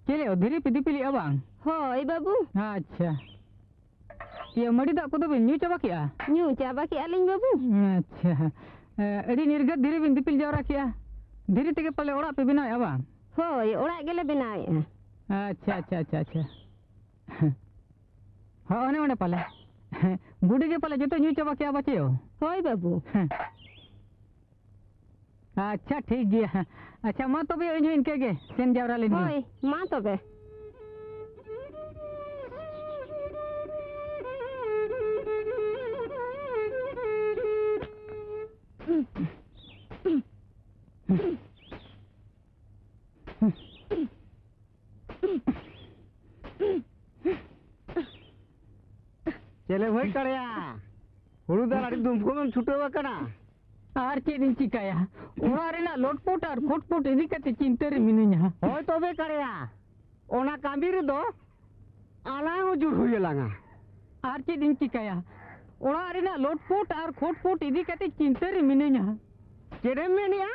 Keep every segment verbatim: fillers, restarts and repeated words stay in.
ᱪᱮᱫ ᱞᱮ, ᱫᱷᱤᱨᱤ ᱯᱮ ᱫᱤᱯᱤᱞᱮᱜᱼᱟ ᱵᱟᱝ? ᱦᱳᱭ ᱵᱟᱹᱵᱩ᱾ ᱟᱪᱪᱷᱟ᱾ ᱤᱭᱟᱹ, ᱢᱟᱹᱰᱤ ᱫᱟᱜ ᱠᱚᱫᱚ ᱵᱤᱱ ᱧᱩ ᱪᱟᱵᱟ ᱠᱮᱜᱼᱟ? ᱧᱩ ᱪᱟᱵᱟ ᱠᱮᱜᱼᱟ ᱞᱤᱧ ᱵᱟᱹᱵᱩ᱾ ᱟᱪᱪᱷᱟ᱾ ᱮ, ᱟᱹᱰᱤ ᱱᱤᱨᱜᱟᱹᱛ ᱫᱷᱤᱨᱤ ᱵᱤᱱ ᱫᱤᱯᱤᱞ ᱡᱟᱣᱨᱟ ᱠᱮᱜᱼᱟ᱾ ᱫᱷᱤᱨᱤ ᱛᱮᱜᱮ ᱯᱟᱞᱮ ᱚᱲᱟᱜ ᱯᱮ ᱵᱮᱱᱟᱣᱮᱜᱼᱟ ᱵᱟᱝ? ᱦᱳᱭ, ᱚᱲᱟᱜ ᱜᱮᱞᱮ ᱵᱮᱱᱟᱣᱮᱜᱼᱟ᱾ ᱟᱪᱪᱷᱟ, ᱟᱪᱪᱷᱟ, ᱟᱪᱪᱷᱟ, ᱟᱪᱪᱷᱟ᱾ ᱦᱚᱸ, ᱚᱱᱮ ᱚᱸᱰᱮ ᱯᱟᱞᱮ᱾ ᱵᱩᱰᱤ ᱜᱮ ᱯᱟᱞᱮ ᱡᱚᱛᱚ ᱧᱩ ᱪᱟᱵᱟ ᱠᱮᱜᱼᱟ ᱵᱟᱪᱮᱭᱳ? ᱦᱳᱭ ᱵᱟᱹᱵᱩ᱾ ᱦᱮᱸ᱾ ᱟᱪᱪᱷᱟ, ᱴᱷᱤᱠ ᱜᱮᱭᱟ᱾ ᱟᱪᱪᱷᱟ, ᱢᱟ ᱛᱚᱵᱮ ᱤᱧ ᱦᱚᱸ ᱤᱱᱠᱟᱹ ᱜᱮ ᱥᱮᱱ ᱡᱟᱣᱨᱟ ᱞᱮᱱ ᱜᱤᱧ᱾ ᱦᱳᱭ, ᱢᱟ ᱛᱚᱵᱮ᱾ ᱪᱮᱞᱮ ᱵᱷᱟᱹᱭ ᱠᱟᱲᱭᱟ, ᱦᱩᱲᱩ ᱫᱟᱞ ᱟᱹᱰᱤ ᱫᱩᱢᱠᱷᱚᱢ ᱮᱢ ᱪᱷᱩᱴᱟᱹᱣ ᱟᱠᱟᱱᱟ᱾ ᱟᱨ ᱪᱮᱫ ᱤᱧ ᱪᱤᱠᱟᱹᱭᱟ, ᱚᱲᱟᱜ ᱨᱮᱱᱟᱜ ᱞᱚᱴᱯᱚᱴ ᱟᱨ ᱠᱷᱚᱴᱯᱚᱴ ᱤᱫᱤ ᱠᱟᱛᱮ ᱪᱤᱱᱛᱟᱹ ᱨᱮ ᱢᱤᱱᱟᱹᱧᱟ᱾ ᱦᱳᱭ ᱛᱚᱵᱮ ᱠᱟᱲᱭᱟ, ᱚᱱᱟ ᱠᱟᱹᱢᱤ ᱨᱮᱫᱚ ᱟᱞᱟᱝ ᱦᱚᱸ ᱡᱩᱨ ᱦᱩᱭ ᱟᱞᱟᱝᱟ᱾ ᱟᱨ ᱪᱮᱫ ᱤᱧ ᱪᱤᱠᱟᱹᱭᱟ, ᱚᱲᱟᱜ ᱨᱮᱱᱟᱜ ᱞᱚᱴᱯᱚᱴ ᱟᱨ ᱠᱷᱚᱴᱯᱚᱴ ᱤᱫᱤ ᱠᱟᱛᱮ ᱪᱤᱱᱛᱟᱹ ᱨᱮ ᱢᱤᱱᱟᱹᱧᱟ᱾ ᱪᱮᱫ ᱮᱢ ᱢᱮᱱᱮᱜᱼᱟ?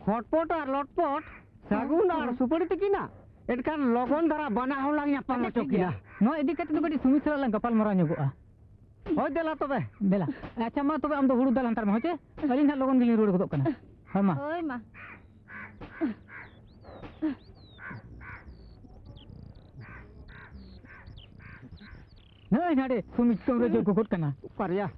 ᱠᱷᱚᱴᱯᱚᱴ ᱟᱨ ᱞᱚᱴᱯᱚᱴ, ᱥᱟᱹᱜᱩᱱ ᱟᱨ ᱥᱩᱯᱟᱹᱲᱤ ᱛᱟᱹᱠᱤᱱᱟᱜ? ᱮᱱᱠᱷᱟᱱ ᱞᱚᱜᱚᱱ ᱫᱷᱟᱨᱟ ᱵᱟᱱᱟ ᱦᱚᱲ ᱞᱟᱝ ᱧᱟᱯᱟᱢ ᱟᱪᱪᱷᱟ, ᱦᱚᱪᱚ ᱴᱷᱤᱠ ᱜᱮᱭᱟ᱾ ᱠᱤᱱᱟ᱾ ᱱᱚᱣᱟ ᱤᱫᱤ ᱠᱟᱛᱮ ᱫᱚ ᱠᱟᱹᱴᱤᱡ ᱥᱩᱢᱤ ᱥᱟᱞᱟᱜ ᱞᱟᱝ ᱜᱟᱯᱟᱞ ᱢᱟᱨᱟᱣ ᱧᱚᱜᱚᱜᱼᱟ᱾ ᱦᱳᱭ, ᱫᱮᱞᱟ ᱛᱚᱵᱮ᱾ ᱫᱮᱞᱟ᱾ ᱟᱪᱪᱷᱟ, ᱢᱟ ᱛᱚᱵᱮ ᱟᱢ ᱫᱚ ᱦᱩᱲᱩ ᱫᱟᱞ ᱦᱟᱱᱛᱟᱲ ᱢᱮ, ᱦᱳᱭ ᱪᱮ? ᱟᱹᱞᱤᱧ ᱦᱟᱸᱜ ᱞᱚᱜᱚᱱ ᱜᱮᱞᱤᱧ ᱨᱩᱣᱟᱹᱲ ᱜᱚᱫᱚᱜ ᱠᱟᱱᱟ᱾ ᱦᱳᱭ, ᱢᱟ᱾ ᱦᱳᱭ, ᱢᱟ᱾ ᱱᱟᱹᱭ ᱱᱟᱰᱮ, ᱥᱩᱢᱤ ᱪᱤᱛᱟᱹᱢ ᱨᱮ ᱡᱳᱨ ᱜᱚᱜᱚᱫ ᱠᱟᱱᱟ᱾ ᱚᱠᱟᱨᱮᱭᱟ?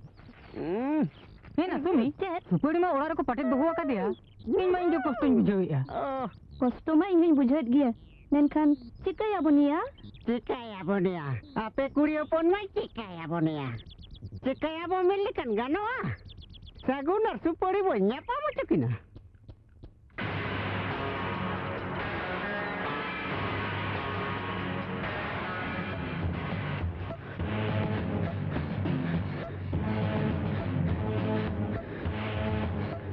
ᱩᱸ᱾ ᱦᱮᱸ ᱱᱟ, ᱥᱩᱢᱤ᱾ ᱪᱮᱫ? ᱥᱩᱯᱟᱹᱲᱤ ᱢᱟ ᱚᱲᱟᱜ ᱨᱮᱠᱚ ᱯᱟᱴᱮᱫ ᱫᱚᱦᱚ ᱟᱠᱟᱫᱮᱭᱟ᱾ ᱤᱧ ᱢᱟ ᱤᱧ ᱜᱮ ᱠᱚᱥᱴᱚᱧ ᱵᱩᱡᱷᱟᱹᱣᱮᱫᱼᱟ᱾ ᱚ᱾ ᱠᱚᱥᱴᱚ ᱢᱟ ᱤᱧ ᱦᱚᱧ ᱵᱩᱡᱷᱟᱹᱣᱮᱫ ᱜᱮᱭᱟ, ᱢᱮᱱᱠᱷᱟᱱ ᱪᱤᱠᱟᱹᱭᱟᱵᱚᱱ ᱭᱟ? ᱪᱤᱠᱟᱹᱭᱟᱵᱚᱱ ᱭᱟ? ᱟᱯᱮ ᱠᱩᱲᱤ ᱦᱚᱯᱚᱱ ᱢᱟ ᱪᱤᱠᱟᱹᱭᱟᱵᱚᱱ ᱭᱟ? ᱪᱤᱠᱟᱹᱭᱟᱵᱚᱱ ᱢᱮᱱ ᱞᱮᱠᱷᱟᱱ ᱜᱟᱱᱚᱜᱼᱟ? ᱥᱟᱹᱜᱩᱱ ᱟᱨ ᱥᱩᱯᱟᱹᱲᱤ ᱵᱚᱱ ᱧᱟᱯᱟᱢ ᱦᱚᱪᱚ ᱠᱤᱱᱟ᱾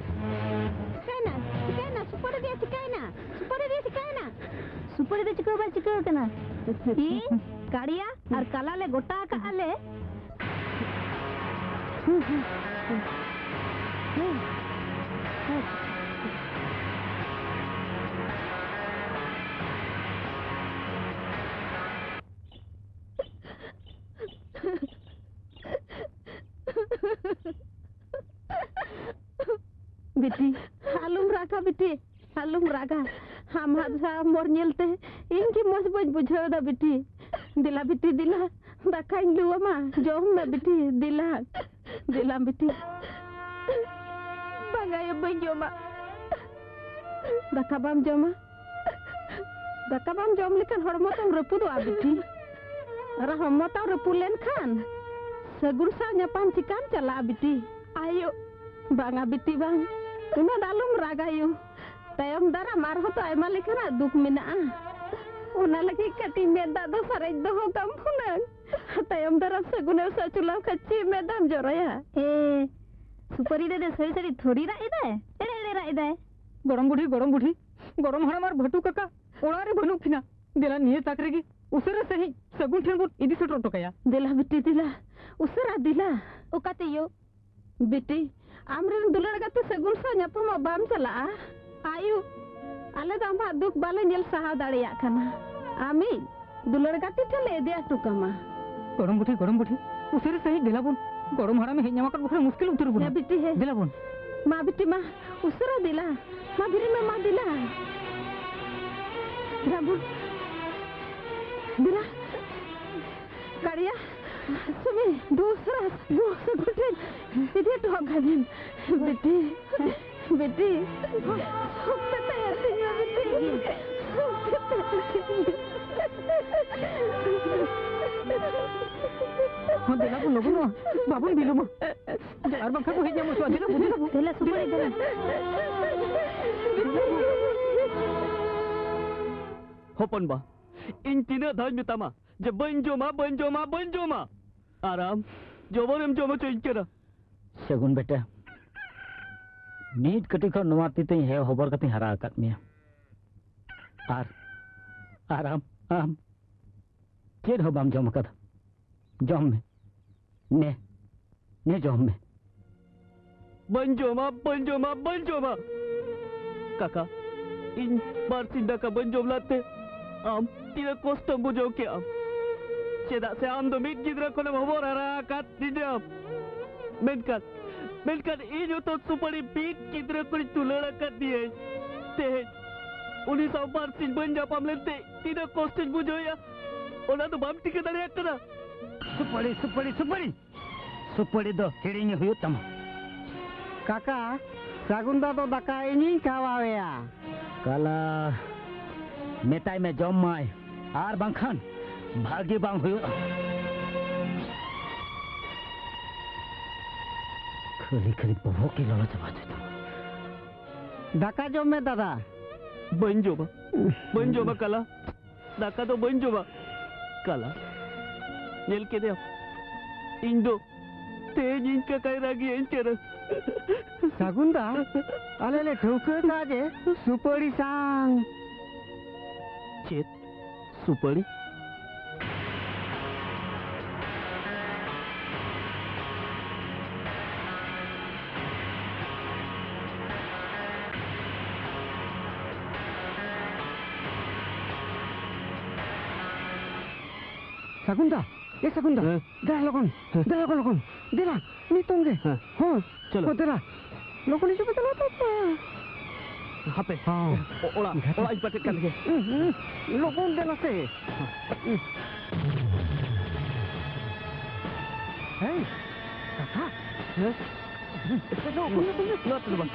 ᱪᱤᱠᱟᱹᱭᱮᱱᱟ? ᱪᱤᱠᱟᱹᱭᱮᱱᱟ? ᱥᱩᱯᱟᱹᱲᱤ ᱫᱚᱭᱟ ᱪᱤᱠᱟᱹᱭᱮᱱᱟ? ᱥᱩᱯᱟᱹᱲᱤ ᱫᱚᱭᱟ ᱪᱤᱠᱟᱹᱭᱮᱱᱟ? ᱥᱩᱯᱟᱹᱲᱤ ᱫᱚ ᱪᱤᱠᱟᱹ ᱦᱚᱸ ᱵᱟᱭ ᱪᱤᱠᱟᱹ ᱟᱠᱟᱱᱟ᱾ ᱤᱧ, ᱠᱟᱲᱤᱭᱟ ᱟᱨ ᱠᱟᱞᱟ ᱞᱮ ᱜᱚᱴᱟ ᱟᱠᱟᱫᱼᱟ ᱞᱮ᱾ ᱵᱤᱴᱤ, ᱟᱞᱚᱢ ᱨᱟᱜᱟ ᱵᱤᱴᱤ, ᱟᱞᱚᱢ ᱨᱟᱜᱟ᱾ ᱟᱢᱟᱜ ᱨᱟᱜ ᱢᱚᱨ ᱧᱮᱞᱛᱮ ᱤᱧ ᱜᱮ ᱢᱚᱡᱽ ᱵᱟᱹᱧ ᱵᱩᱡᱷᱟᱹᱣ ᱮᱫᱟ ᱵᱤᱴᱤ᱾ ᱫᱮᱞᱟ ᱵᱤᱴᱤ, ᱫᱮᱞᱟ, ᱫᱟᱠᱟᱧ ᱞᱩ ᱟᱢᱟ, ᱡᱚᱢ ᱢᱮ ᱵᱤᱴᱤ, ᱫᱮᱞᱟ, ᱫᱮᱞᱟ ᱵᱤᱴᱤ᱾ ᱵᱟᱝᱟ ᱭᱳ, ᱵᱟᱹᱧ ᱡᱚᱢᱟ᱾ ᱫᱟᱠᱟ ᱵᱟᱢ ᱡᱚᱢᱟ? ᱫᱟᱠᱟ ᱵᱟᱢ ᱡᱚᱢ ᱞᱮᱠᱷᱟᱱ ᱦᱚᱲᱢᱚ ᱛᱟᱢ ᱨᱟᱹᱯᱩᱫᱚᱜᱼᱟ ᱵᱤᱴᱤ᱾ ᱟᱨ ᱦᱚᱲᱢᱚ ᱛᱟᱢ ᱨᱟᱹᱯᱩᱫ ᱞᱮᱱᱠᱷᱟᱱ ᱥᱟᱹᱜᱩᱱ ᱥᱟᱶ ᱧᱟᱯᱟᱢ ᱪᱤᱠᱟᱢ ᱪᱟᱞᱟᱜᱼᱟ ᱵᱤᱴᱤ? ᱟᱭᱳ᱾ ᱵᱟᱝᱟ ᱵᱤᱴᱤ ᱵᱟᱝ, ᱩᱱᱟᱹᱜ ᱫᱚ ᱟᱞᱚᱢ ᱨᱟᱜᱟ ᱭᱳ᱾ ᱛᱟᱭᱚᱢ ᱫᱟᱨᱟᱢ ᱟᱨᱦᱚᱸ ᱛᱚ ᱟᱭᱢᱟ ᱞᱮᱠᱟᱱᱟᱜ ᱫᱩᱠ ᱢᱮᱱᱟᱜᱼᱟ᱾ ᱚᱱᱟ ᱞᱟᱹᱜᱤᱫ ᱠᱟᱹᱴᱤᱡ ᱢᱮᱫ ᱫᱟᱜ ᱫᱚ ᱥᱟᱨᱮᱡ ᱫᱚᱦᱚ ᱠᱟᱢ ᱦᱩᱱᱟᱹᱝ᱾ ᱛᱟᱭᱚᱢ ᱫᱟᱨᱟᱢ ᱥᱟᱹᱜᱩᱱᱮ ᱥᱟᱪᱩᱞᱟᱢ ᱠᱷᱟᱱ ᱪᱮᱫ ᱢᱮᱫ ᱫᱟᱜ ᱮᱢ ᱡᱚᱨᱚᱭᱟ? ᱮ, ᱥᱩᱯᱟᱹᱨᱤ ᱫᱟᱫᱟ ᱥᱟᱹᱨᱤ ᱥᱟᱹᱨᱤ ᱛᱷᱚᱲᱤ ᱨᱟᱜ ᱮᱫᱟᱭ, ᱮᱲᱮ ᱮᱲᱮ ᱨᱟᱜ ᱮᱫᱟᱭ᱾ ᱜᱚᱲᱚᱢ ᱵᱩᱰᱷᱤ, ᱜᱚᱲᱚᱢ ᱵᱩᱰᱷᱤ, ᱜᱚᱲᱚᱢ ᱦᱟᱲᱟᱢ ᱟᱨ ᱵᱷᱟᱹᱴᱩ ᱠᱟᱠᱟ ᱚᱲᱟᱜ ᱨᱮ ᱵᱟᱹᱱᱩᱜ ᱠᱤᱱᱟ᱾ ᱫᱮᱞᱟ ᱱᱤᱭᱟᱹ ᱛᱟᱠ ᱨᱮᱜᱮ ᱩᱥᱟᱹᱨᱟ ᱥᱟᱺᱦᱤᱡ ᱥᱟᱹᱜᱩᱱ ᱴᱷᱮᱱ ᱵᱚᱱ ᱤᱫᱤ ᱥᱮᱴᱮᱨ ᱦᱚᱴᱚ ᱠᱟᱭᱟ᱾ ᱫᱮᱞᱟ ᱵᱤᱴᱤ, ᱫᱮᱞᱟ, ᱩᱥᱟᱹᱨᱟ ᱫᱮᱞᱟ᱾ ᱚᱠᱟᱛᱮ ᱭᱳ? ᱵᱤᱴᱤ, ᱟᱢᱨᱮᱱ ᱫᱩᱞᱟᱹᱲ ᱜᱟᱛᱮ ᱥᱟᱹᱜᱩᱱ ᱥᱟᱶ ᱧᱟᱯᱟᱢᱚᱜ ᱵᱟᱢ ᱪᱟᱞᱟᱜᱼᱟ? ᱟᱭᱩ, ᱟᱞᱮ ᱫᱚ ᱟᱢᱟᱜ ᱫᱩᱠ ᱵᱟᱞᱮ ᱧᱮᱞ ᱥᱟᱦᱟᱣ ᱫᱟᱲᱮᱭᱟᱜ ᱠᱟᱱᱟ᱾ ᱟᱢᱤᱡ ᱫᱩᱞᱟᱹᱲ ᱜᱟᱛᱮ ᱴᱷᱮᱱ ᱞᱮ ᱤᱫᱤ ᱦᱚᱴᱚ ᱠᱟᱢᱟ᱾ ᱜᱚᱲᱚᱢ ᱵᱩᱰᱷᱤ, ᱜᱚᱲᱚᱢ ᱵᱩᱰᱷᱤ, ᱩᱥᱟᱹᱨᱟ ᱥᱟᱺᱦᱤᱡ ᱫᱮᱞᱟ ᱵᱚᱱ᱾ ᱜᱚᱲᱚᱢ ᱦᱟᱲᱟᱢᱮ ᱦᱮᱡ ᱧᱟᱢ ᱟᱠᱟᱫ ᱵᱚᱠᱷᱟᱱ ᱢᱩᱥᱠᱤᱞ ᱩᱛᱟᱹᱨ ᱵᱚᱱᱟ᱾ ᱦᱮᱸ ᱵᱤᱴᱤ, ᱦᱮᱸ᱾ ᱫᱮᱞᱟ ᱵᱚᱱ᱾ ᱢᱟ ᱵᱤᱴᱤ, ᱢᱟ, ᱩᱥᱟᱹᱨᱟ ᱫᱮᱞᱟ᱾ ᱢᱟ ᱵᱤᱨᱤᱫ ᱢᱮ, ᱢᱟ ᱫᱮᱞᱟ᱾ ᱫᱮᱞᱟ ᱵᱚᱱ᱾ ᱫᱮᱞᱟ᱾ ᱠᱟᱲᱤᱭᱟ, ᱥᱩᱢᱤ, ᱫᱩ ᱩᱥᱟᱹᱨᱟ, ᱫᱩ ᱩᱥᱟᱹᱨᱟ ᱴᱷᱮᱱ ᱤᱫᱤ ᱦᱚᱴᱚ ᱠᱟᱜ ᱵᱤᱱ᱾ ᱵᱤᱴᱤ, ᱵᱤᱴᱤ, ᱥᱚᱠᱛᱮ ᱛᱟᱭ ᱟᱹᱛᱤᱧ ᱢᱮ, ᱵᱤᱴᱤ᱾ ᱥᱚᱠᱛᱮ ᱛᱟᱭ ᱟᱹᱛᱤᱧ ᱢᱮ᱾ ᱦᱚᱸ, ᱫᱮᱞᱟ ᱵᱚᱱ ᱞᱚᱜᱚᱱᱚᱜᱼᱟ, ᱵᱟᱵᱚᱱ ᱵᱤᱞᱚᱢᱟ᱾ ᱟᱨ ᱵᱟᱝᱠᱷᱟᱱ ᱠᱚ ᱦᱮᱡ ᱧᱟᱢ ᱦᱚᱪᱚᱜᱼᱟ᱾ ᱫᱮᱞᱟ ᱵᱚᱱ, ᱫᱮᱞᱟ ᱵᱚᱱ᱾ ᱫᱮᱞᱟ, ᱥᱩᱯᱟᱹᱨᱤ, ᱫᱮᱞᱟ᱾ ᱦᱚᱯᱚᱱ ᱵᱟ, ᱤᱧ ᱛᱤᱱᱟᱹᱜ ᱫᱷᱟᱣᱤᱧ ᱢᱮᱛᱟᱢᱟ ᱡᱮ ᱵᱟᱹᱧ ᱡᱚᱢᱟ, ᱵᱟᱹᱧ ᱡᱚᱢᱟ, ᱵᱟᱹᱧ ᱡᱚᱢᱟ? ᱟᱨ ᱟᱢ ᱡᱚᱵᱚᱨᱮᱢ ᱡᱚᱢ ᱦᱚᱪᱚᱧ ᱠᱟᱱᱟ᱾ ᱥᱟᱹᱜᱩᱱ ᱵᱮᱴᱟ, ᱱᱤᱛ ᱠᱟᱹᱴᱤᱡ ᱠᱷᱚᱱ ᱱᱚᱣᱟ ᱛᱤ ᱛᱮᱧ ᱦᱮ-, ᱦᱚᱵᱚᱨ ᱠᱟᱛᱮᱧ ᱦᱟᱨᱟ ᱟᱠᱟᱫ ᱢᱮᱭᱟ᱾ ᱟᱨ, ᱟᱨ ᱟᱢ, ᱟᱢ ᱪᱮᱫ ᱦᱚᱸ ᱵᱟᱢ ᱡᱚᱢ ᱟᱠᱟᱫᱟ᱾ ᱡᱚᱢ ᱢᱮ, ᱱᱮ, ᱱᱮ ᱡᱚᱢ ᱢᱮ᱾ ᱵᱟᱹᱧ ᱡᱚᱢᱟ, ᱵᱟᱹᱧ ᱡᱚᱢᱟ, ᱵᱟᱹᱧ ᱡᱚᱢᱟ᱾ ᱠᱟᱠᱟ, ᱤᱧ ᱵᱟᱨ ᱥᱤᱧ ᱫᱟᱠᱟ ᱵᱟᱹᱧ ᱡᱚᱢ ᱞᱟᱫ ᱛᱮ ᱟᱢ ᱛᱤᱱᱟᱹᱜ ᱠᱚᱥᱴᱚᱢ ᱵᱩᱡᱷᱟᱹᱣ ᱠᱮᱜᱼᱟ᱾ ᱪᱮᱫᱟᱜ ᱥᱮ ᱟᱢ ᱫᱚ ᱢᱤᱫ ᱜᱤᱫᱽᱨᱟᱹ ᱠᱷᱚᱱᱮᱢ ᱦᱚᱵᱚᱨ ᱦᱟᱨᱟ ᱟᱠᱟᱫᱤᱧᱟᱢ᱾ ᱢᱮᱱᱠᱷᱟᱱ ᱢᱮᱱᱠᱷᱟᱱ ᱤᱧ ᱦᱚᱸᱛᱚ ᱥᱩᱯᱟᱹᱲᱤ ᱵᱤᱨ ᱜᱤᱫᱽᱨᱟᱹ ᱠᱷᱚᱱᱤᱧ ᱫᱩᱞᱟᱹᱲ ᱟᱠᱟᱫ ᱫᱤᱭᱟᱹᱧ᱾ ᱛᱮᱦᱮᱧ ᱩᱱᱤ ᱥᱟᱶ ᱵᱟᱨ ᱥᱤᱧ ᱵᱟᱹᱧ ᱧᱟᱯᱟᱢ ᱞᱮᱱᱛᱮ ᱛᱤᱱᱟᱹᱜ ᱠᱚᱥᱴᱚᱧ ᱵᱩᱡᱷᱟᱹᱣᱮᱫᱼᱟ, ᱚᱱᱟ ᱫᱚ ᱵᱟᱢ ᱴᱷᱤᱠᱟᱹ ᱫᱟᱲᱮᱭᱟᱜ ᱠᱟᱱᱟ᱾ ᱥᱩᱯᱟᱹᱲᱤ, ᱥᱩᱯᱟᱹᱲᱤ, ᱥᱩᱯᱟᱹᱲᱤ! ᱥᱩᱯᱟᱹᱲᱤ ᱫᱚ ᱦᱤᱲᱤᱧ ᱦᱩᱭᱩᱜ ᱛᱟᱢᱟ᱾ ᱠᱟᱠᱟ, ᱥᱟᱹᱜᱩᱱ ᱫᱟ ᱫᱚ ᱫᱟᱠᱟ ᱤᱧᱤᱧ ᱠᱷᱟᱣᱟᱣᱮᱭᱟ᱾ ᱠᱟᱞᱟ, ᱢᱮᱛᱟᱭ ᱢᱮ ᱡᱚᱢ ᱢᱟᱭ, ᱟᱨ ᱵᱟᱝᱠᱷᱟᱱ ᱵᱷᱟᱹᱜᱤ ᱵᱟᱝ ᱦᱩᱭᱩᱜᱼᱟ᱾ ᱠᱷᱟᱹᱞᱤ ᱠᱷᱟᱹᱞᱤ ᱵᱚᱦᱚᱜ ᱜᱮ ᱞᱚᱞᱚ ᱪᱟᱵᱟ ᱦᱚᱪᱚᱭ ᱛᱟᱢᱟ᱾ ᱫᱟᱠᱟ ᱡᱚᱢ ᱢᱮ ᱫᱟᱫᱟ᱾ ᱵᱟᱹᱧ ᱡᱚᱢᱟ, ᱵᱟᱹᱧ ᱡᱚᱢᱟ ᱠᱟᱞᱟ, ᱫᱟᱠᱟ ᱫᱚ ᱵᱟᱹᱧ ᱡᱚᱢᱟ᱾ ᱠᱟᱞᱟ, ᱧᱮᱞ ᱠᱮᱫᱮᱭᱟᱢ, ᱤᱧ ᱫᱚ ᱛᱮᱦᱮᱧ ᱤᱧ ᱠᱟᱠᱟᱭ ᱨᱟᱹᱜᱤᱭᱟᱹᱧ ᱠᱟᱱᱟ᱾ ᱥᱟᱹᱜᱩᱱ ᱫᱟ, ᱟᱞᱮ ᱞᱮ ᱴᱷᱟᱹᱣᱠᱟᱹ ᱠᱟᱜᱼᱟ ᱡᱮ ᱥᱩᱯᱟᱹᱲᱤ ᱥᱟᱝ᱾ ᱪᱮᱫ? ᱥᱩᱯᱟᱹᱲᱤ? ᱥᱟᱹᱜᱩᱱ ᱫᱟ, ᱮ ᱥᱟᱹᱜᱩᱱ ᱫᱟ, ᱦᱮᱸ᱾ ᱫᱮᱞᱟ ᱞᱚᱜᱚᱱ, ᱦᱮᱸ᱾ ᱫᱮᱞᱟ ᱞᱚᱜᱚᱱ, ᱞᱚᱜᱚᱱ, ᱫᱮᱞᱟ, ᱱᱤᱛᱚᱝ ᱜᱮ᱾ ᱦᱮᱸ᱾ ᱦᱚᱸ, ᱪᱚᱞᱚ᱾ ᱦᱚᱸ, ᱫᱮᱞᱟ᱾ ᱞᱚᱜᱚᱱ ᱦᱤᱡᱩᱜ ᱢᱮ, ᱫᱮᱞᱟ, ᱫᱮᱞᱟ᱾ ᱦᱟᱯᱮ᱾ ᱦᱚᱸ᱾ ᱚ-, ᱚᱲᱟᱜ, ᱚᱲᱟᱜ ᱤᱧ ᱯᱟᱴᱮᱫ ᱠᱟᱱ ᱜᱮ᱾ ᱦᱩᱸ, ᱦᱩᱸ᱾ ᱞᱚᱜᱚᱱ ᱫᱮᱞᱟ ᱥᱮ᱾ ᱦᱮᱸ᱾ ᱦᱮᱸ, ᱠᱟᱠᱟ᱾ ᱦᱮᱸ? ᱱᱚᱣᱟ ᱛᱮᱫᱚ ᱵᱟᱝ᱾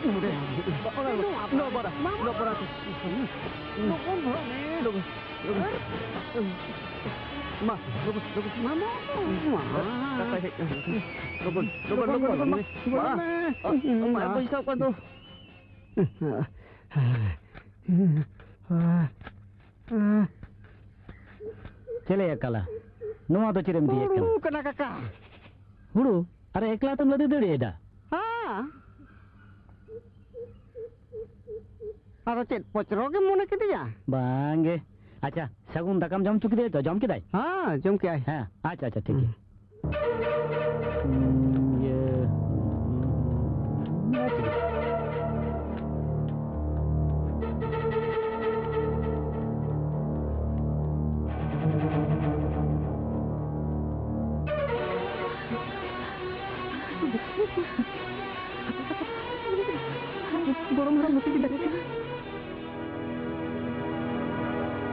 ᱱᱚᱰᱮ᱾ ᱱᱚᱣᱟ ᱵᱟᱨᱟ, ᱱᱚᱣᱟ ᱵᱟᱨᱟ᱾ ᱞᱚᱜᱚᱱ ᱫᱷᱚᱨᱚ ᱢᱮ᱾ ᱞᱚᱜᱚᱱ, ᱞᱚᱜᱚᱱ᱾ ᱢᱟ, ᱞᱚᱜᱚᱱ, ᱞᱚᱜᱚᱱ᱾ ᱢᱟ, ᱢᱟ, ᱢᱟ᱾ ᱠᱟᱠᱟᱭ ᱦᱮᱡ ᱠᱟᱱᱟ᱾ ᱞᱚᱜᱚᱱ, ᱞᱚᱜᱚᱱ, ᱞᱚᱜᱚᱱ, ᱞᱚᱜᱚᱱ, ᱞᱚᱜᱚᱱ᱾ ᱢᱟ᱾ ᱢᱟ᱾ ᱢᱟ, ᱵᱟᱹᱧ ᱥᱟᱵ ᱠᱟᱜ ᱫᱚ᱾ ᱪᱮᱞᱮ ᱭᱟ ᱠᱟᱞᱟ? ᱱᱚᱣᱟ ᱫᱚ ᱪᱮᱫ ᱮᱢ ᱤᱫᱤᱭᱮᱫ ᱠᱟᱱᱟ? ᱦᱩᱲᱩ ᱠᱟᱱᱟ ᱠᱟᱠᱟ᱾ ᱦᱩᱲᱩ? ᱟᱨ ᱮᱠᱞᱟ ᱛᱮᱢ ᱞᱟᱫᱮ ᱫᱟᱲᱮᱭᱟᱫᱟ? ᱦᱮᱸ᱾ ᱟᱫᱚ ᱪᱮᱫ ᱯᱚᱪᱨᱚ ᱜᱮᱢ ᱢᱚᱱᱮ ᱠᱮᱫᱮᱭᱟ? ᱵᱟᱝ ᱜᱮ᱾ ᱟᱪᱪᱷᱟ, ᱥᱟᱹᱜᱩᱱ ᱫᱟᱠᱟᱢ ᱡᱚᱢ ᱦᱚᱪᱚ ᱠᱮᱫᱮᱭᱟ ᱛᱚ? ᱡᱚᱢ ᱠᱮᱫᱟᱭ? ᱦᱮᱸ, ᱡᱚᱢ ᱠᱮᱜᱼᱟᱭ᱾ ᱦᱮᱸ, ᱟᱪᱪᱷᱟ, ᱟᱪᱪᱷᱟ, ᱴᱷᱤᱠ ᱜᱮᱭᱟ᱾ ᱦᱩᱸ᱾ ᱦᱩᱸ, ᱤᱭᱟᱹ, ᱦᱩᱸ, ᱦᱩᱸ, ᱦᱩᱸ, ᱦᱩᱸ, ᱦᱩᱸ, ᱦᱩᱸ᱾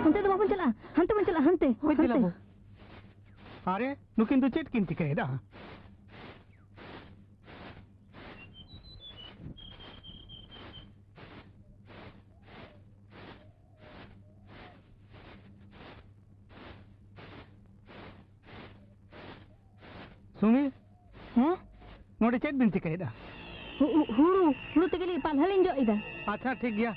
ᱚᱱᱛᱮ ᱫᱚ ᱵᱟᱵᱚᱱ ᱪᱟᱞᱟᱜᱼᱟ, ᱦᱟᱱᱛᱮ ᱵᱚᱱ ᱪᱟᱞᱟᱜᱼᱟ, ᱦᱟᱱᱛᱮ᱾ ᱦᱳᱭ, ᱫᱮᱞᱟ ᱦᱟᱱᱛᱮ᱾ ᱵᱚ᱾ ᱟᱨᱮ, ᱱᱩᱠᱤᱱ ᱫᱚ ᱪᱮᱫ ᱠᱤᱱ ᱪᱤᱠᱟᱹᱭᱮᱫᱟ? ᱥᱩᱢᱤ? ᱦᱮᱸ? ᱱᱚᱰᱮ ᱪᱮᱫ ᱵᱤᱱ ᱪᱤᱠᱟᱹᱭᱮᱫᱟ? ᱦᱩ-, ᱦᱩ-, ᱦᱩᱲᱩ, ᱦᱩᱲᱩ ᱛᱮᱜᱮ ᱞᱤᱧ ᱯᱟᱞᱦᱟ ᱞᱤᱧ ᱡᱚᱜ ᱮᱫᱟ᱾ ᱟᱪᱪᱷᱟ, ᱴᱷᱤᱠ ᱜᱮᱭᱟ᱾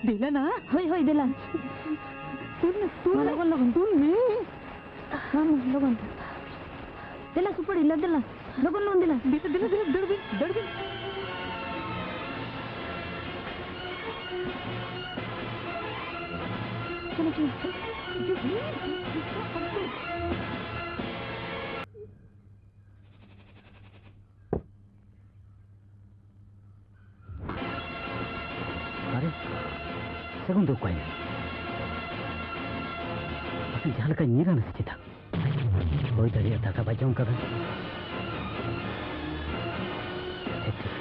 ᱫᱮᱞᱟ ᱱᱟ᱾ ᱦᱳᱭ, ᱦᱳᱭ, ᱫᱮᱞᱟ᱾ ᱛᱩᱞ ᱢᱮ, ᱛᱩᱞ ᱢᱟ, ᱢᱮ᱾ ᱞᱚᱜᱚᱱ, ᱞᱚᱜᱚᱱ᱾ ᱛᱩᱞ ᱢᱮ᱾ ᱢᱟ, ᱢᱟ, ᱞᱚᱜᱚᱱ᱾ ᱫᱮᱞᱟ, ᱥᱩᱯᱟᱹᱲᱤ, ᱞᱟ, ᱫᱮᱞᱟ᱾ ᱞᱚᱜᱚᱱ, ᱞᱚᱜᱚᱱ, ᱫᱮᱞᱟ᱾ ᱫᱮᱞᱟ, ᱫᱮᱞᱟ, ᱫᱮᱞᱟ, ᱫᱟᱹᱲ ᱵᱤᱱ, ᱫᱟᱹᱲ ᱵᱤᱱ᱾ ᱪᱚᱞᱚ, ᱪᱚᱞᱚ᱾ ᱟᱨᱮ, ᱥᱟᱹᱜᱩᱱ ᱫᱚ ᱚᱠᱟᱭᱮᱱᱟ? ᱯᱟᱥᱮᱡ ᱡᱟᱦᱟᱸ ᱞᱮᱠᱟᱭ ᱧᱤᱨ ᱟᱱᱟ ᱥᱮ ᱪᱮᱛᱟ? ᱦᱩᱭ ᱫᱟᱲᱮᱭᱟᱜᱼᱟ, ᱫᱟᱠᱟ ᱵᱟᱭ ᱡᱚᱢ ᱠᱟᱫᱟ᱾ ᱴᱷᱤᱠ, ᱴᱷᱤᱠ᱾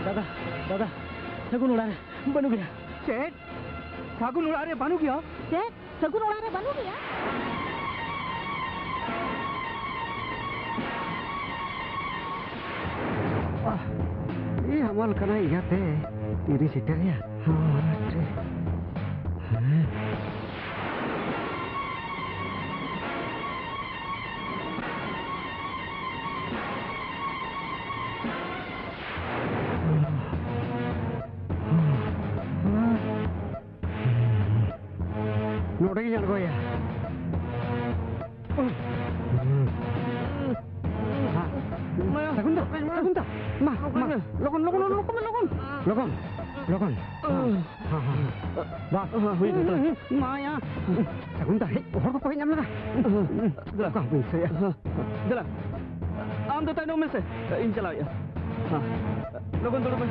ᱫᱟᱫᱟ, ᱫᱟᱫᱟ, ᱥᱟᱹᱜᱩᱱ ᱚᱲᱟᱜ ᱨᱮ ᱵᱟᱹᱱᱩᱜ ᱜᱮᱭᱟ᱾ ᱪᱮᱫ? ᱥᱟᱹᱜᱩᱱ ᱚᱲᱟᱜ ᱨᱮ ᱵᱟᱹᱱᱩᱜ ᱜᱮᱭᱟ? ᱪᱮᱫ? ᱥᱟᱹᱜᱩᱱ ᱚᱲᱟᱜ ᱨᱮ ᱵᱟᱹᱱᱩᱜ ᱜᱮᱭᱟ? ᱟᱦ, ᱮ ᱦᱟᱢᱟᱞ ᱠᱟᱱᱟᱭ ᱤᱭᱟᱹᱛᱮ, ᱛᱤᱨᱮ ᱥᱮᱴᱮᱨᱮᱭᱟ? ᱦᱟᱴ ᱨᱮ᱾ ᱦᱮᱸ᱾ ᱱᱚᱰᱮ ᱜᱤᱧ ᱟᱬᱜᱚᱭᱟ᱾ ᱦᱮᱸ᱾ ᱥᱟᱹᱜᱩᱱ ᱫᱟ, ᱥᱟᱹᱜᱩᱱ ᱫᱟ, ᱢᱟ, ᱢᱟ, ᱞᱚᱜᱚᱱ, ᱞᱚᱜᱚᱱ, ᱞᱚᱜᱚᱱ, ᱞᱚᱜᱚᱱ, ᱞᱚᱜᱚᱱ᱾ ᱞᱚᱜᱚᱱ᱾ ᱦᱮᱸ, ᱦᱮᱸ, ᱦᱮᱸ᱾ ᱵᱟᱥ᱾ ᱦᱮᱸ, ᱦᱩᱭ ᱮᱱᱟ, ᱛᱟᱲᱟ᱾ ᱢᱟᱭᱟ᱾ ᱥᱟᱹᱜᱩᱱ ᱫᱟ, ᱦᱮᱡ, ᱦᱚᱲ ᱠᱚᱠᱚ ᱦᱮᱡ ᱧᱟᱢ ᱞᱮᱱᱟ᱾ ᱫᱮᱞᱟ᱾ ᱚᱠᱟ ᱵᱟᱹᱧ ᱥᱟᱹᱭᱟ᱾ ᱫᱮᱞᱟ᱾ ᱟᱢ ᱫᱚ ᱛᱟᱭᱱᱚᱢ ᱢᱮᱥᱮ, ᱤᱧ ᱪᱟᱞᱟᱣᱮᱫᱼᱟ᱾ ᱦᱮᱸ᱾ ᱞᱚᱜᱚᱱ ᱫᱩᱲᱩᱵ ᱢᱮ᱾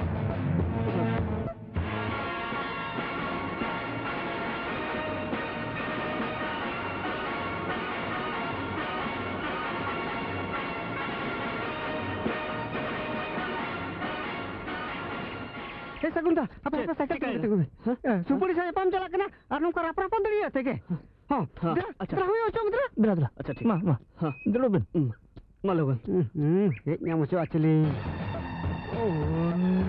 ᱮ ᱥᱟᱹᱜᱩᱱ ᱫᱟ, ᱦᱟᱯᱮ, ᱪᱮᱫ? ᱦᱟᱯᱮ, ᱥᱟᱭᱠᱮᱞ ᱪᱤᱠᱟᱹᱭᱮᱱᱟ? ᱛᱤᱸᱜᱩ ᱢᱮ᱾ ᱦᱮᱸ? ᱮ, ᱥᱩᱯᱟᱹᱲᱤ ᱥᱟᱶ ᱧᱟᱯᱟᱢ ᱪᱟᱞᱟᱜ ᱠᱟᱱᱟ ᱟᱨ ᱱᱚᱝᱠᱟ ᱨᱟᱯ ᱨᱟᱯᱚᱜ ᱫᱟᱲᱮᱭᱟᱜᱼᱟ ᱛᱮᱜᱮ? ᱦᱚᱸ, ᱦᱮᱸ, ᱫᱮᱞᱟ, ᱟᱪᱪᱷᱟ᱾ ᱫᱮᱞᱟ, ᱦᱩᱭ ᱦᱚᱪᱚ ᱢᱮ, ᱫᱮᱞᱟ᱾ ᱟᱪᱪᱷᱟ, ᱴᱷᱤᱠ᱾ ᱫᱮᱞᱟ, ᱫᱮᱞᱟ᱾ ᱦᱮᱸ᱾ ᱢᱟ, ᱞᱚᱜᱚᱱ᱾ ᱦᱩᱸ, ᱢᱟ, ᱞᱚᱜᱚᱱ᱾ ᱦᱩᱸ, ᱦᱩᱸ, ᱦᱮᱡ ᱧᱟᱢ ᱦᱚᱪᱚᱣᱟᱜ ᱪᱤᱞᱤ? ᱦᱩᱸ᱾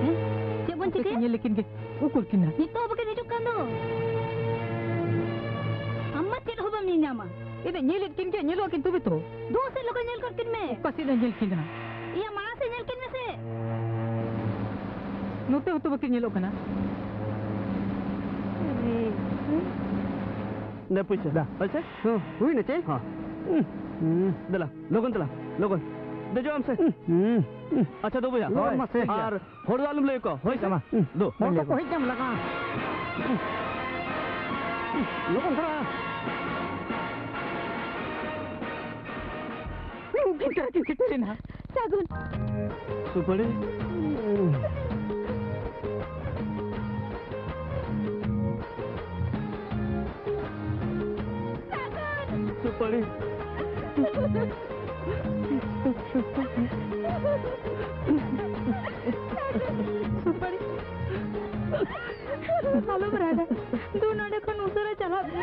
ᱦᱮᱸ? ᱪᱮᱫ ᱵᱚᱱ ᱟᱯᱮ ᱪᱤᱠᱟᱹᱭᱟ? ᱧᱮᱞ ᱞᱮᱠᱤᱱ ᱜᱮ, ᱩᱠᱩᱨ ᱠᱤᱱᱟ? ᱱᱤᱛᱚᱜ ᱦᱚᱸ ᱵᱟᱹᱠᱤᱱ ᱦᱤᱡᱩᱜ ᱠᱟᱱ ᱫᱚ᱾ ᱟᱢ ᱢᱟ ᱪᱮᱫ ᱦᱚᱸ ᱵᱟᱢ ᱧᱮᱞ ᱧᱟᱢᱟ᱾ ᱮᱱᱮ ᱧᱮᱞᱮᱫ ᱠᱤᱱ ᱜᱮ, ᱧᱮᱞᱚᱜ ᱠᱤᱱ ᱛᱚᱵᱮ ᱛᱚ᱾ ᱫᱩ ᱥᱮᱫ ᱞᱚᱠᱚᱭ ᱧᱮᱞ ᱜᱚᱫ ᱠᱤᱱ ᱢᱮ᱾ ᱚᱠᱟ ᱥᱮᱫ ᱮ ᱧᱮᱞ ᱠᱤᱱ ᱠᱟᱱᱟ? ᱤᱭᱟᱹ, ᱢᱟᱲᱟᱝ ᱥᱮᱫ ᱧᱮᱞ ᱠᱤᱱ ᱢᱮᱥᱮ᱾ ᱱᱚᱛᱮ ᱦᱚᱸᱛᱚ ᱵᱟᱹᱠᱤᱱ ᱧᱮᱞᱚᱜ ᱠᱟᱱᱟ᱾ ᱟᱨᱮ᱾ ᱫᱮ ᱯᱩᱭᱥᱟᱹ᱾ ᱫᱟ᱾ ᱯᱩᱭᱥᱟᱹ? ᱦᱚᱸ, ᱦᱩᱭ ᱱᱟ ᱪᱮ? ᱦᱚᱸ᱾ ᱦᱩᱸ, ᱦᱩᱸ᱾ ᱫᱮᱞᱟ, ᱞᱚᱜᱚᱱ ᱪᱟᱞᱟᱜ, ᱞᱚᱜᱚᱱ᱾ ᱫᱮᱡᱚᱜ ᱟᱢ ᱥᱮ? ᱦᱩᱸ, ᱦᱩᱸ᱾ ᱟᱪᱪᱷᱟ, ᱫᱩ ᱵᱚᱭᱦᱟ᱾ ᱞᱚᱜᱚᱱ ᱢᱟᱥᱮ᱾ ᱟᱨ ᱦᱚᱲ ᱫᱚ ᱟᱞᱚᱢ ᱞᱟᱹᱭ ᱟᱠᱚᱣᱟ, ᱦᱳᱭ ᱥᱮ? ᱢᱟ᱾ ᱦᱩᱸ᱾ ᱫᱩ᱾ ᱦᱚᱲ ᱫᱚᱠᱚ ᱦᱮᱡ ᱧᱟᱢ ᱞᱟᱜᱟ᱾ ᱞᱚᱜᱚᱱ ᱫᱷᱟᱨᱟ᱾ ᱩᱱᱠᱤᱱ ᱛᱟᱨᱟ ᱠᱤᱱ ᱥᱮᱴᱮᱨᱮᱱᱟ᱾ ᱥᱟᱹᱜᱩᱱ᱾ ᱥᱩᱯᱟᱹᱲᱤ᱾ ᱥᱩᱯᱟᱹᱲᱤ᱾ ᱥᱩᱯᱟᱹᱲᱤ᱾ ᱟᱞᱚᱢ ᱨᱟᱜᱟ᱾ ᱫᱩ, ᱱᱚᱰᱮ ᱠᱷᱚᱱ ᱩᱥᱟᱹᱨᱟ ᱪᱟᱞᱟᱜ ᱢᱮ᱾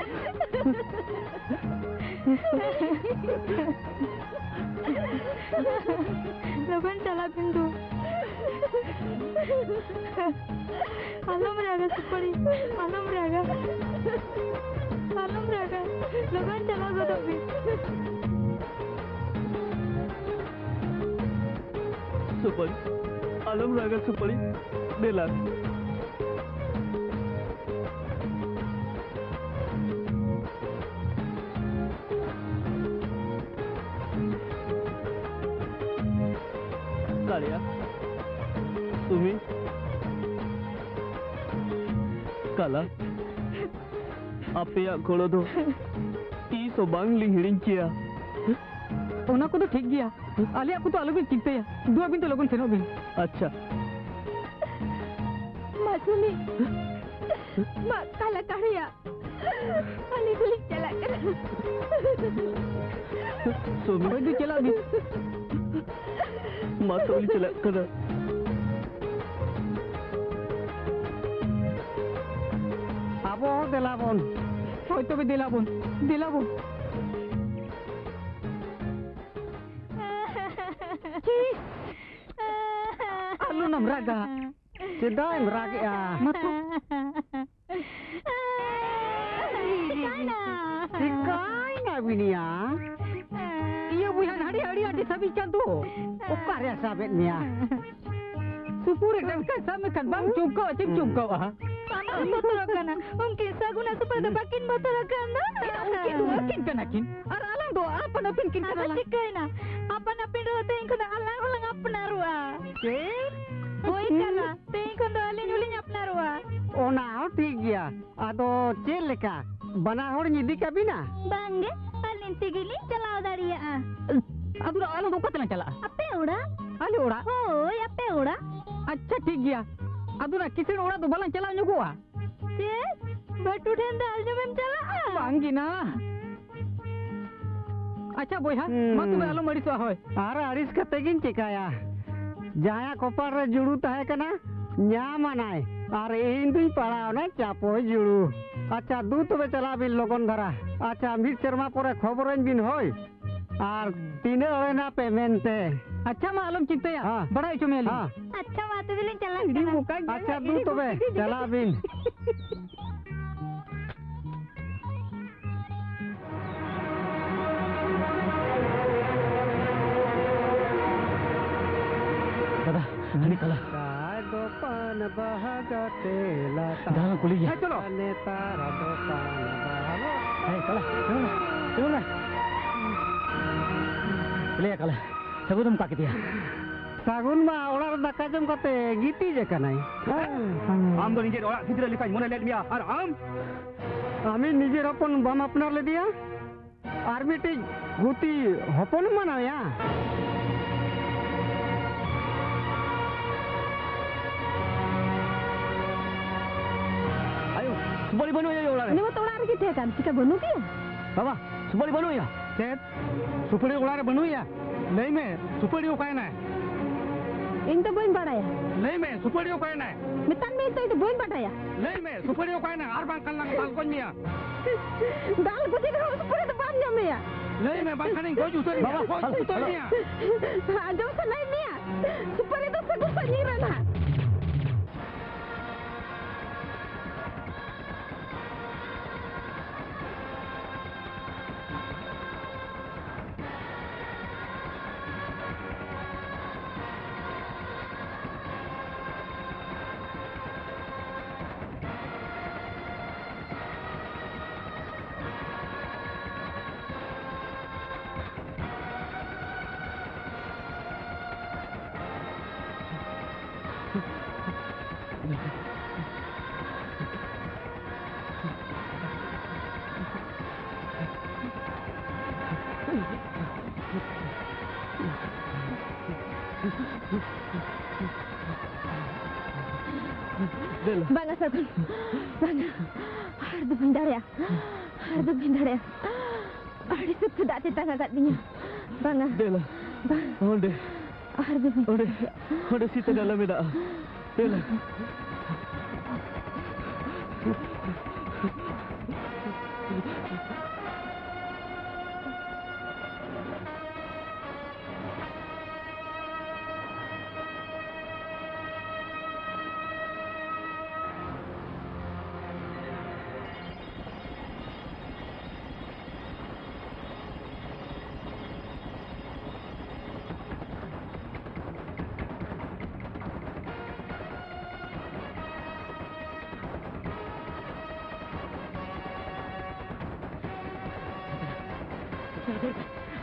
ᱞᱚᱜᱚᱱ ᱪᱟᱞᱟᱜ ᱵᱤᱱ ᱫᱩ᱾ ᱟᱞᱚᱢ ᱨᱟᱜᱟ ᱥᱩᱯᱟᱹᱲᱤ, ᱟᱞᱚᱢ ᱨᱟᱜᱟ, ᱟᱞᱚᱢ ᱨᱟᱜᱟ, ᱞᱚᱜᱚᱱ ᱪᱟᱞᱟᱣ ᱜᱚᱫᱚᱜ ᱵᱤᱱ᱾ ᱥᱩᱯᱟᱹᱲᱤ, ᱟᱞᱚᱢ ᱨᱟᱜᱟ ᱥᱩᱯᱟᱹᱲᱤ, ᱫᱮᱞᱟ᱾ ᱫᱟᱲᱮᱭᱟᱜᱼᱟ᱾ ᱥᱩᱢᱤ, ᱠᱟᱞᱟ, ᱟᱯᱮᱭᱟᱜ ᱜᱚᱲᱚ ᱫᱚ ᱛᱤᱥ ᱦᱚᱸ ᱵᱟᱝ ᱞᱤᱧ ᱦᱤᱲᱤᱧ ᱠᱮᱭᱟ᱾ ᱚᱱᱟ ᱠᱚᱫᱚ ᱴᱷᱤᱠ ᱜᱮᱭᱟ, ᱟᱞᱮᱭᱟᱜ ᱠᱚᱫᱚ ᱟᱞᱚᱵᱤᱱ ᱪᱤᱱᱛᱟᱹᱭᱟ᱾ ᱫᱩ, ᱟᱹᱵᱤᱱ ᱫᱚ ᱞᱚᱜᱚᱱ ᱥᱮᱱᱚᱜ ᱵᱤᱱ᱾ ᱟᱪᱪᱷᱟ᱾ ᱢᱟ ᱥᱩᱢᱤ, ᱢᱟ ᱠᱟᱞᱟ ᱠᱟᱦᱲᱤᱭᱟ, ᱟᱹᱞᱤᱧ ᱫᱚᱞᱤᱧ ᱪᱟᱞᱟᱜ ᱠᱟᱱᱟ᱾ ᱥᱩᱢᱤ᱾ ᱦᱳᱭ ᱫᱩ, ᱪᱟᱞᱟᱜ ᱵᱤᱱ᱾ ᱢᱟ ᱛᱚᱵᱮ ᱪᱟᱞᱟᱜ ᱠᱟᱱᱟ᱾ ᱟᱵᱚ ᱦᱚᱸ ᱫᱮᱞᱟ ᱵᱚᱱ᱾ ᱦᱳᱭ ᱛᱚᱵᱮ ᱫᱮᱞᱟ ᱵᱚᱱ, ᱫᱮᱞᱟ ᱵᱚᱱ᱾ ᱪᱤᱥ! ᱟᱞᱚᱱᱟᱢ ᱨᱟᱜᱟ᱾ ᱪᱮᱫᱟᱜ ᱮᱢ ᱨᱟᱜᱮᱜᱼᱟ? ᱢᱟ ᱛᱚ᱾ ᱪᱤᱠᱟᱹᱭᱮᱱᱟ? ᱪᱤᱠᱟᱹᱭᱮᱱᱟ ᱵᱤᱱᱤᱭᱟ? ᱤᱭᱟᱹ ᱵᱚᱭᱦᱟ, ᱱᱟᱹᱲᱤ ᱟᱹᱰᱤ ᱟᱹᱰᱤ ᱥᱟᱵᱤᱡ ᱪᱟᱸᱫᱚ᱾ ᱚᱠᱟᱨᱮ ᱥᱟᱵᱮᱫ ᱢᱮᱭᱟ? ᱥᱩᱯᱩᱨ ᱨᱮ ᱴᱟᱴᱠᱟ ᱥᱟᱵ ᱢᱮᱠᱷᱟᱱ ᱵᱟᱢ ᱪᱚᱢᱠᱟᱣᱟ, ᱪᱮᱫ ᱮᱢ ᱪᱚᱢᱠᱟᱣᱟ? ᱵᱟᱝ ᱵᱚᱛᱚᱨᱚᱜ ᱠᱟᱱᱟ᱾ ᱩᱱᱠᱤᱱ ᱥᱟᱹᱜᱩᱱ ᱟᱨ ᱥᱩᱯᱟᱹᱨ ᱫᱚ ᱵᱟᱹᱠᱤᱱ ᱵᱚᱛᱚᱨᱚᱜ ᱠᱟᱱ ᱫᱚ᱾ ᱩᱱᱠᱤᱱ ᱫᱚ ᱟᱹᱠᱤᱱ ᱠᱟᱱᱟ ᱠᱤᱱ᱾ ᱟᱨ ᱟᱞᱟᱝ ᱫᱚ ᱟᱯᱟᱱ ᱟᱹᱯᱤᱱ ᱠᱤᱱ ᱟᱫᱚ ᱠᱟᱱᱟ ᱞᱟᱝ᱾ ᱪᱤᱠᱟᱹᱭᱮᱱᱟ? ᱟᱯᱟᱱ ᱟᱹᱯᱤᱱ ᱨᱮᱦᱚᱸ ᱛᱮᱦᱮᱧ ᱠᱷᱚᱱ ᱫᱚ ᱟᱞᱟᱝ ᱦᱚᱸᱞᱟᱝ ᱟᱯᱱᱟᱨᱚᱜᱼᱟ᱾ ᱪᱮᱫ? ᱦᱳᱭ ᱠᱟᱱᱟ᱾ ᱛᱮᱦᱮᱧ ᱠᱷᱚᱱ ᱫᱚ ᱟᱹᱞᱤᱧ ᱦᱚᱸᱞᱤᱧ ᱟᱯᱱᱟᱨᱚᱜᱼᱟ᱾ ᱚᱱᱟ ᱦᱚᱸ ᱴᱷᱤᱠ ᱜᱮᱭᱟ᱾ ᱟᱫᱚ ᱪᱮᱫ ᱞᱮᱠᱟ? ᱵᱟᱱᱟ ᱦᱚᱲᱤᱧ ᱤᱫᱤ ᱠᱟᱵᱤᱱᱟ? ᱵᱟᱝᱜᱮ, ᱟᱹᱞᱤᱧ ᱛᱮᱜᱮᱞᱤᱧ ᱪᱟᱞᱟᱣ ᱫᱟᱲᱮᱭᱟᱜᱼᱟ᱾ ᱟᱫᱚ ᱟᱞᱟᱝ ᱫᱚ ᱚᱠᱟ ᱛᱮᱞᱟᱝ ᱪᱟᱞᱟᱜᱼᱟ? ᱟᱯᱮ ᱚᱲᱟᱜ᱾ ᱟᱞᱮ ᱚᱲᱟᱜ? ᱦᱳᱭ, ᱟᱯᱮ ᱚᱲᱟᱜ᱾ ᱟᱪᱪᱷᱟ, ᱴᱷᱤᱠ ᱜᱮᱭᱟ᱾ ᱟᱫᱚ ᱚᱱᱟ ᱠᱤᱥᱟᱹᱬ ᱚᱲᱟᱜ ᱫᱚ ᱵᱟᱞᱟᱝ ᱪᱟᱞᱟᱣ ᱧᱚᱜᱚᱜᱼᱟ? ᱪᱮᱫ? ᱵᱷᱟᱹᱴᱩ ᱴᱷᱮᱱ ᱫᱟᱞ ᱡᱚᱢᱮᱢ ᱪᱟᱞᱟᱜᱼᱟ? ᱵᱟᱝ ᱜᱮ ᱱᱟ᱾ ᱟᱪᱪᱷᱟ ᱵᱚᱭᱦᱟ, ᱦᱩᱸ᱾ ᱢᱟ ᱛᱚᱵᱮ ᱟᱞᱚᱢ ᱟᱹᱲᱤᱥᱚᱜᱼᱟ, ᱦᱳᱭ᱾ ᱟᱨ ᱟᱹᱲᱤᱥ ᱠᱟᱛᱮ ᱜᱤᱧ ᱪᱮᱠᱟᱭᱟ? ᱡᱟᱦᱟᱸᱭᱟᱜ ᱠᱚᱯᱟᱲ ᱨᱮ ᱡᱩᱲᱩ ᱛᱟᱦᱮᱸ ᱠᱟᱱᱟ, ᱧᱟᱢ ᱟᱱᱟᱭ, ᱟᱨ ᱤᱧ ᱫᱩᱧ ᱯᱟᱲᱟᱣᱱᱟ ᱪᱟᱯᱚᱭ ᱡᱩᱲᱩ᱾ ᱟᱪᱪᱷᱟ, ᱫᱩ ᱛᱚᱵᱮ ᱪᱟᱞᱟᱜ ᱵᱤᱱ ᱞᱚᱜᱚᱱ ᱫᱷᱟᱨᱟ᱾ ᱟᱪᱪᱷᱟ, ᱢᱤᱫ ᱥᱮᱨᱢᱟ ᱯᱚᱨᱮ ᱠᱷᱚᱵᱚᱨᱟᱹᱧ ᱵᱤᱱ, ᱦᱳᱭ᱾ ᱟᱨ ᱛᱤᱱᱟᱹᱜ ᱦᱩᱭᱱᱟ ᱯᱮᱢᱮᱱᱴ ᱛᱮ? ᱟᱪᱪᱷᱟ, ᱢᱟ ᱟᱞᱚᱢ ᱪᱤᱱᱛᱟᱹᱭᱟ, ᱦᱮᱸ᱾ ᱵᱟᱲᱟᱭ ᱦᱚᱪᱚ ᱢᱮᱭᱟᱞᱤᱧ᱾ ᱦᱮᱸ᱾ ᱟᱪᱪᱷᱟ, ᱢᱟ ᱛᱚᱵᱮ ᱞᱤᱧ ᱪᱟᱞᱟᱜ ᱠᱟᱱᱟ᱾ ᱟᱪᱪᱷᱟ, ᱫᱩ ᱛᱚᱵᱮ, ᱪᱟᱞᱟᱜ ᱵᱤᱱ᱾ ᱫᱟᱫᱟ, ᱦᱟᱹᱱᱤ ᱠᱟᱞᱟ᱾ ᱫᱚ ᱯᱟᱱ ᱵᱟᱦᱟ ᱜᱟᱛᱮ ᱞᱟᱛᱟᱨ᱾ ᱫᱟᱫᱟ, ᱠᱩᱞᱤ ᱜᱮᱭᱟ᱾ ᱦᱮᱸ, ᱪᱚᱞᱚ᱾ ᱱᱮᱛᱟᱨ ᱫᱚ ᱯᱟᱱ ᱵᱟᱦᱟ᱾ ᱦᱮᱸ, ᱠᱟᱞᱟ, ᱛᱤᱸᱜᱩᱱ ᱢᱮ, ᱛᱤᱸᱜᱩᱱ ᱢᱮ᱾ ᱞᱟᱹᱭᱟ ᱠᱟᱞᱟ, ᱥᱟᱹᱜᱩᱱ ᱮᱢ ᱚᱠᱟ ᱠᱮᱫᱮᱭᱟ? ᱥᱟᱹᱜᱩᱱ ᱢᱟ ᱚᱲᱟᱜ ᱨᱮ ᱫᱟᱠᱟ ᱡᱚᱢ ᱠᱟᱛᱮ ᱜᱤᱛᱤᱡ ᱟᱠᱟᱱᱟᱭ᱾ ᱟᱢ ᱫᱚ ᱱᱤᱡᱮᱨ ᱚᱲᱟᱜ ᱜᱤᱫᱽᱨᱟᱹ ᱞᱮᱠᱟᱧ ᱢᱚᱱᱮ ᱞᱮᱫ ᱢᱮᱭᱟ, ᱟᱨ ᱟᱢ? ᱟᱢᱤᱡ ᱱᱤᱡᱮᱨ ᱦᱚᱯᱚᱱ ᱵᱟᱢ ᱟᱯᱱᱟᱨ ᱞᱮᱫᱮᱭᱟ? ᱟᱨ ᱢᱤᱫᱴᱤᱡ ᱜᱩᱛᱤ ᱦᱚᱯᱚᱱᱮᱢ ᱢᱟᱱᱟᱣᱮᱭᱟ? ᱟᱭᱳ, ᱥᱩᱯᱟᱹᱲᱤ ᱵᱟᱹᱱᱩᱜ ᱮᱭᱟ ᱚᱲᱟᱜ ᱨᱮ᱾ ᱩᱱᱤ ᱢᱟᱛᱚ ᱚᱲᱟᱜ ᱨᱮᱜᱮ ᱛᱟᱦᱮᱸ ᱠᱟᱱ, ᱪᱤᱠᱟ ᱵᱟᱹᱱᱩᱜ ᱮᱭᱟ? ᱵᱟᱵᱟ, ᱥᱩᱯᱟᱹᱲᱤ ᱵᱟᱹᱱᱩᱜ ᱮᱭᱟ᱾ ᱪᱮᱫ? ᱥᱩᱯᱟᱹᱲᱤ ᱚᱲᱟᱜ ᱨᱮ ᱵᱟᱹᱱᱩᱜ ᱮᱭᱟ? ᱞᱟᱹᱭ ᱢᱮ, ᱥᱩᱯᱟᱹᱲᱤ ᱚᱠᱟᱭᱮᱱᱟᱭ? ᱤᱧ ᱫᱚ ᱵᱟᱹᱧ ᱵᱟᱲᱟᱭᱟ᱾ ᱞᱟᱹᱭ ᱢᱮ, ᱥᱩᱯᱟᱹᱲᱤ ᱚᱠᱟᱭᱮᱱᱟᱭ? ᱢᱮᱛᱟᱜ ᱢᱮ, ᱤᱧ ᱫᱚ, ᱤᱧ ᱫᱚ ᱵᱟᱹᱧ ᱵᱟᱰᱟᱭᱟ᱾ ᱞᱟᱹᱭ ᱢᱮ, ᱥᱩᱯᱟᱹᱲᱤ ᱚᱠᱟᱭᱮᱱᱟᱭ? ᱟᱨ ᱵᱟᱝᱠᱷᱟᱱ ᱞᱟᱝ ᱫᱟᱞ ᱜᱚᱡ ᱢᱮᱭᱟ᱾ ᱫᱟᱞ ᱜᱚᱡᱮ ᱨᱮᱦᱚᱸ ᱥᱩᱯᱟᱹᱲᱤ ᱫᱚ ᱵᱟᱢ ᱧᱟᱢᱮᱭᱟ᱾ ᱞᱟᱹᱭ ᱢᱮ, ᱵᱟᱝᱠᱷᱟᱱᱤᱧ ᱜᱚᱡ ᱩᱛᱟᱹᱨ ᱢᱮᱭᱟ, ᱵᱟᱵᱟ, ᱜᱚᱡ ᱩᱛᱟᱹᱨ ᱢᱮᱭᱟ᱾ ᱟᱸᱡᱚᱢ ᱥᱟᱱᱟᱭᱮᱫ ᱢᱮᱭᱟ? ᱥᱩᱯᱟᱹᱲᱤ ᱫᱚ ᱥᱟᱹᱜᱩᱱ ᱥᱟᱺᱜᱤᱧ ᱨᱮ ᱱᱟᱦᱟᱜ᱾ ᱫᱮᱞᱟ᱾ ᱵᱟᱝᱟ ᱥᱟᱹᱜᱩᱱ, ᱵᱟᱝᱟ, ᱟᱨ ᱫᱚ ᱵᱟᱹᱧ ᱫᱟᱲᱮᱭᱟᱜᱼᱟ, ᱟᱨ ᱫᱚ ᱵᱟᱹᱧ ᱫᱟᱲᱮᱭᱟᱜᱼᱟ᱾ ᱟᱹᱰᱤ ᱥᱚᱠᱛᱚ ᱫᱟᱜ ᱛᱮᱛᱟᱝ ᱟᱠᱟᱫ ᱞᱤᱧᱟ᱾ ᱵᱟᱝᱟ᱾ ᱫᱮᱞᱟ᱾ ᱵᱟᱝ᱾ ᱚᱸᱰᱮ᱾ ᱟᱨ ᱫᱚ ᱵᱟᱹᱧ ᱚᱸᱰᱮ, ᱫᱟᱲᱮᱭᱟᱜᱼᱟ᱾ ᱚᱸᱰᱮ ᱥᱤᱛᱟᱹ ᱱᱟᱞᱟ ᱢᱮᱱᱟᱜᱼᱟ᱾ ᱫᱮᱞᱟ᱾